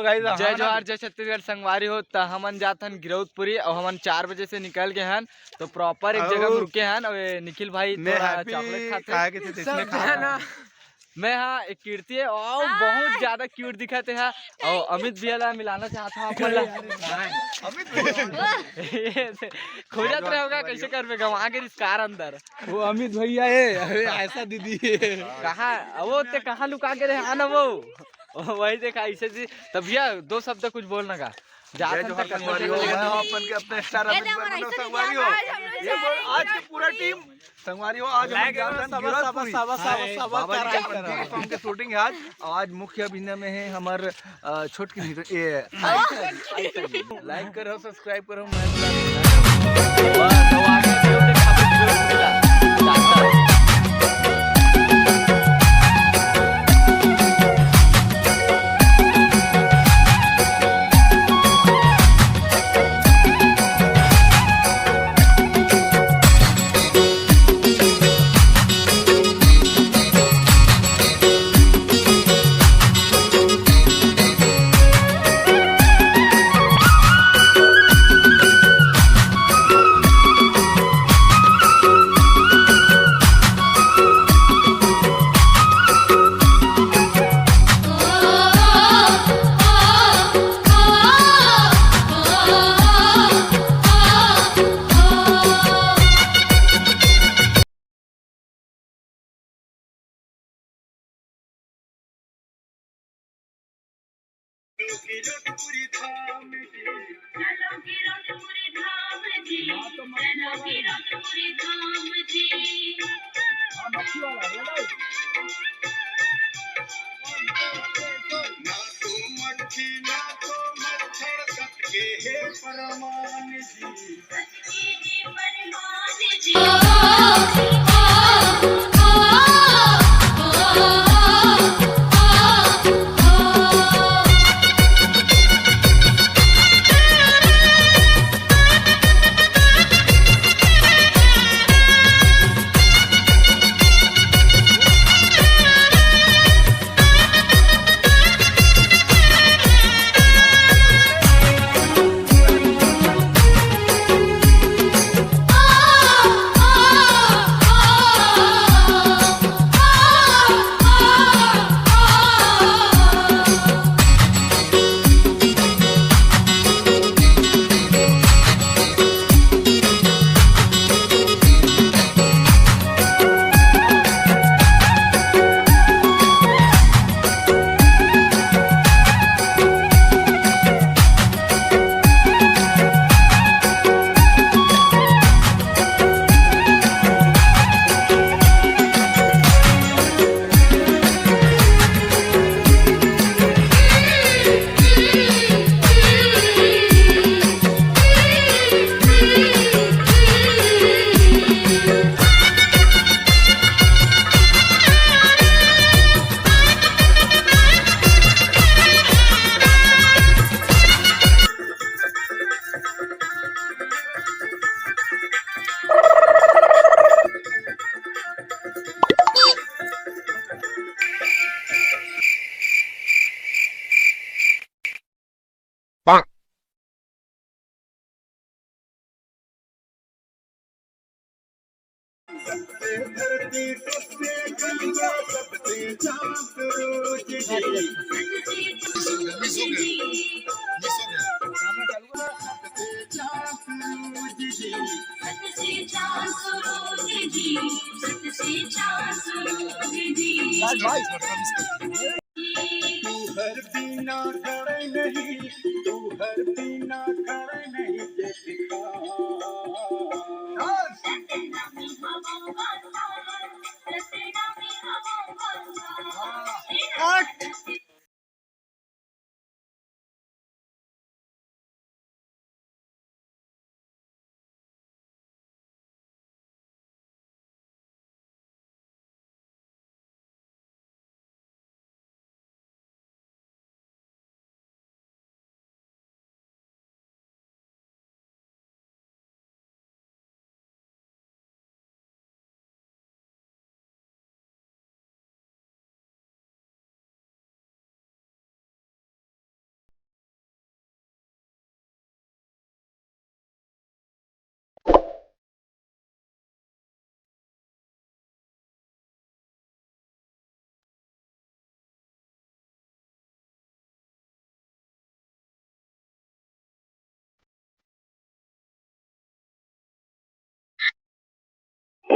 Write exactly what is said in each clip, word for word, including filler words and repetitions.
जय जोहार, जय छत्तीसगढ़ संगवारी हो। त हमन जात हन गिरौदपुरी अउ हमन चार बजे से निकल गए हन, तो प्रॉपर एक जगह में रुके हन। अउ ये निखिल भाई थोड़ा चॉकलेट खाते। मैं हाँ एक कीर्ति है और बहुत ज्यादा क्यूट दिखत है। और अमित भैया ला मिलाना चाहता हूँ अपन ला। खोजत रहे होगा कैसे करबे, गवा के रिश्तेदार अंदर। वो अमित भैया है, अरे ऐसा दीदी है। कहाँ वो ते कहाँ लुका के रहे आना वो। वही देखा इसे जी। तब भैया दो शब्द कुछ बोलना का। जय जोहार संगवारी हो, मैं हूं अपन के अपने स्टार अमित वर्मा संगवारी हो। ये बोल आज की पूरा टीम संगवारी हो, आज हम जात हन गिरौदपुरी। बाबा जी के मंदिर सॉन्ग के शूटिंग है आज। और आज मुख्य अभिनय में है हमार, अ, छोटकी हीरो-, ये, लाइक करो, सब्सक्राइब करो, मैं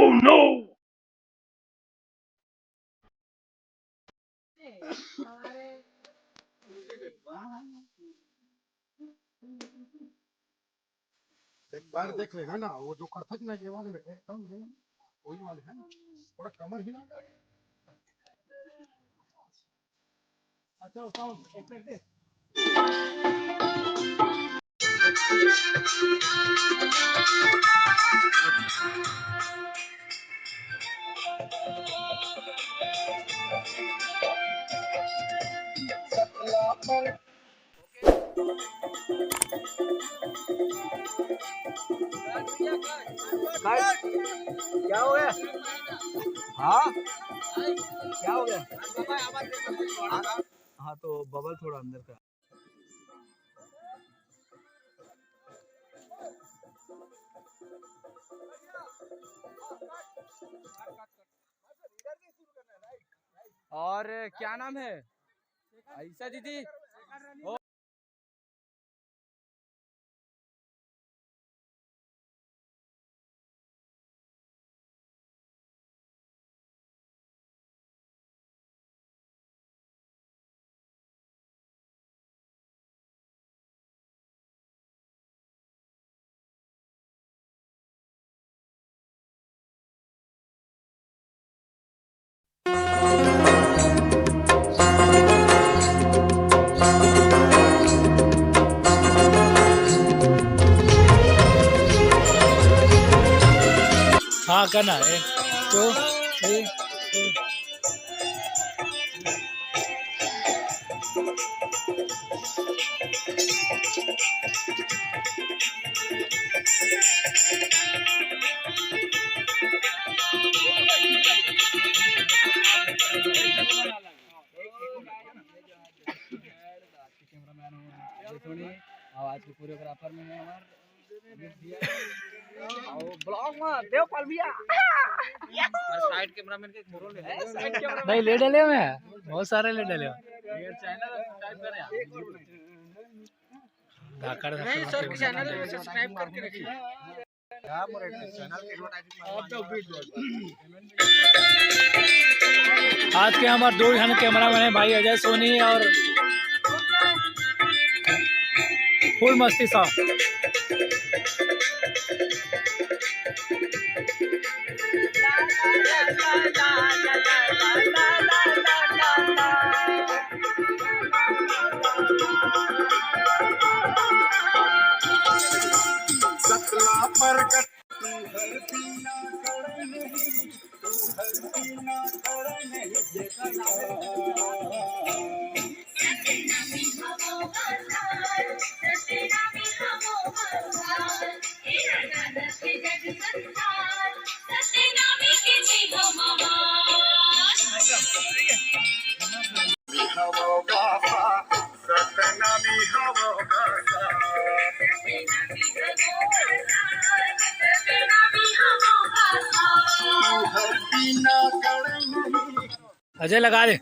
Oh no! एक बार देख लेना ना, वो जो कथक ना, ये वाले में एकदम ये वही वाले हैं, थोड़ा कमर हिला। अच्छा, साउंड एक मिनट दे। क्या हो गया? हाँ, क्या हो गया? हाँ, हाँ, तो बबल थोड़ा अंदर का। और क्या नाम है? आयशा दीदी। हाँ, करना है। Two, three, four। कैमरामैन हो, सोनी, और आज के कोरियोग्राफर में है हमारे और ब्लॉग में देवपाल भैया। और साइड कैमरामैन के एक फोटो ले ले। साइड कैमरा नहीं, ले डले में है, बहुत सारे ले डले में। ये चैनल सब्सक्राइब करें आप। धाकड़ नहीं, सर, चैनल सब्सक्राइब करके रखिए। आज के हमारे दो झन कैमरामैन है, भाई अजय सोनी और फुल मस्ती साहब। सतला प्रगट अजय, लगा दे।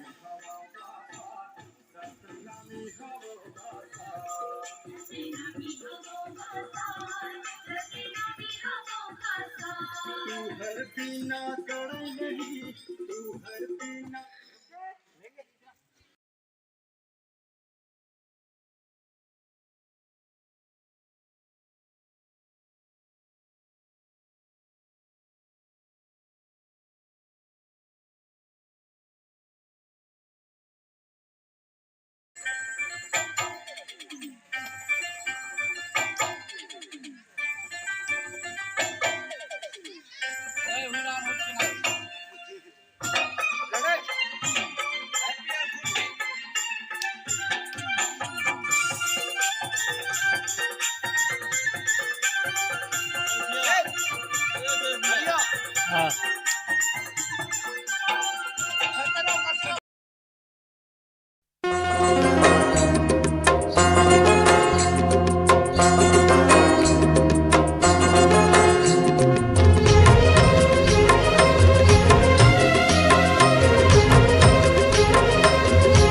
हाँ।